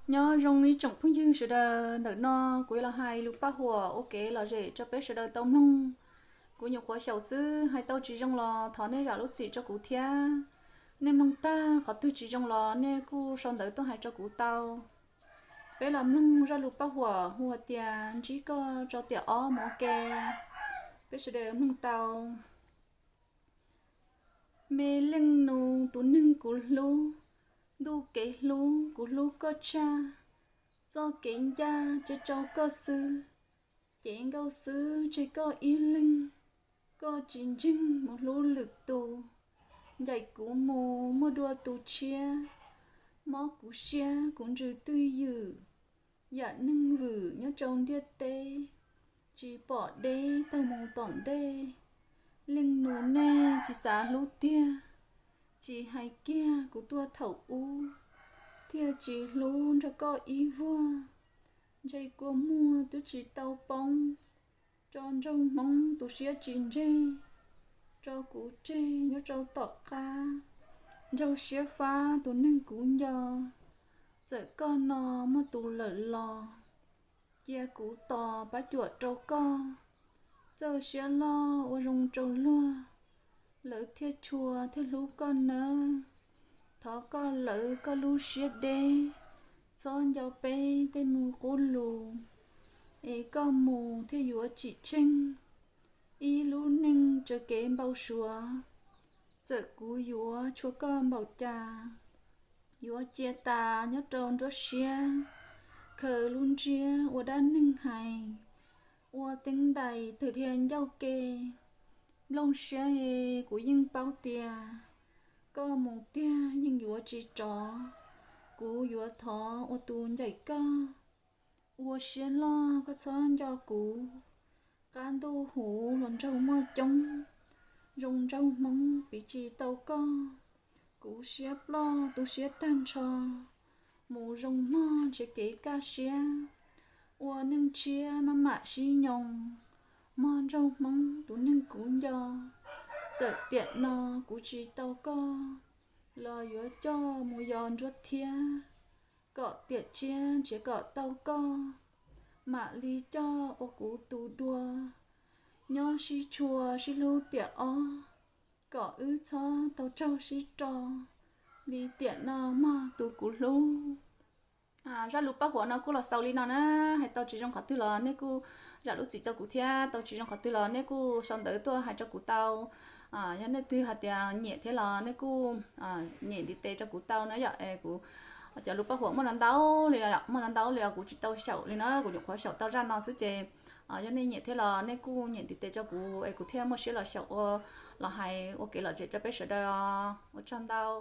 Nyob zoo ib tsoom phooj ywg sawv daws, ntawm no kuv yuav los hais lus paj huam ua kev lom zem rau peb sawv daws tau mloog. Kuv nyuam qhuav xyaum xwb, hais tau tsis zoo los thov nej zam lub txim rau kuv thiab. Nej mloog tag qhov twg tsis zoo los nej kuj sau ntawv tuaj hais rau kuv tau. Peb los mloog zaj lus paj huam hu tias ntsib koj rau tiam ob mus ua ke. Peb sawv daws mloog tau. Me leej nus tus neeg kuv hlub, ntuj kev hlub kuv hlub koj tshaj, txoj kev ncaj tseg rau koj xwb, cev nkauj xwb tseg koj ib leeg, koj tsis ntseeg mus hlub lwm tus, ncaim kuv mus muaj dua tus tshiab, mob kuv siab kuv ntsws twj ywm, yam neeg vwm nyob rau ntiaj teb, tsis pom deb taug mus tom ntej, leej nus nej tsis xav hlub tiag, tsis hais kiag kuv tuaj thaum ub, thiaj tsis hlub nrog koj ib vuag, ntshe kua muag twb tsis tau poob, tso nraug hmoob tus siab tsis ntseg, tso kuv tseg nyob rau tom qab, nraug siab fab tus neeg kuv nco, txawm koj no muaj tus lawm los, cia kuv tos pab cuam rau koj, txawj siab loj ua zoo rau luag, lawv thiaj tshua thiaj hlub koj nawb. Thov koj lawv koj lub siab deb, txhob nco peb tej mus qub lus, es koj mus thiaj yuav tsim tsheej, ib lub neej tsawv kev npau suav, txawm kuv yuav tshua koj npaum cas, yuav cia tas nyob rau nruab siab, khaws lub ntsiab ua dab neeg hais, ua teeb ntais tawg dhia ncauj ke, nplooj siab e, kuv yeej paub tias, koj mus tiag yeej yuav tsis rov, kuv yuav thov ua tus ncaim koj, ua siab loj koj txhob nco kuv, qab ntuj huv los nraug muaj coob, zoo nraug hmoob piv tsis tau koj, kuv siab ploj tu siab tag nrho, mus zoo mog ntshe kev kaj siab, ua neej tshiab maj mam sib nyoos, mog nraug hmoob tus neeg kuv nco, txawm tiam no kuv tsis tau koj, los yuav coj mus yos nruab thiab, kom tiam tshiab nrhiav kom tau koj, mam li coj ua kuv tus dua, nyob sib tshua sib hlub tiam ob, kom wb txhob tau raug sib rau, li tiam no mog tus kuv hlub. Zaj lus paj huam no kuj los xaus li no na, hais tau tsis zoo qhov twg los nej kuj zam lub txim rau kuv thiab, tau tsis zoo qhov twg los nej kuj sau ntawv tuaj hais rau kuv tau. Yog nej twg hais tias nyiam thiab los nej kuj nyem ntiv tes rau kuv tau na yom. Es kuv cov lus paj huam muaj no ntau li, muaj no ntau li os, kuv tsis tau xyaum li na, kuv nyuam qhuav xyaum tau zaj no xwb ces yog nej nyiam thiab los nej kuj nyem ntiv tes rau kuv es kuv thiaj muaj siab los xyaum ua, los hais ua kev lom zem rau peb sawv daws. Ua tsaug ntau.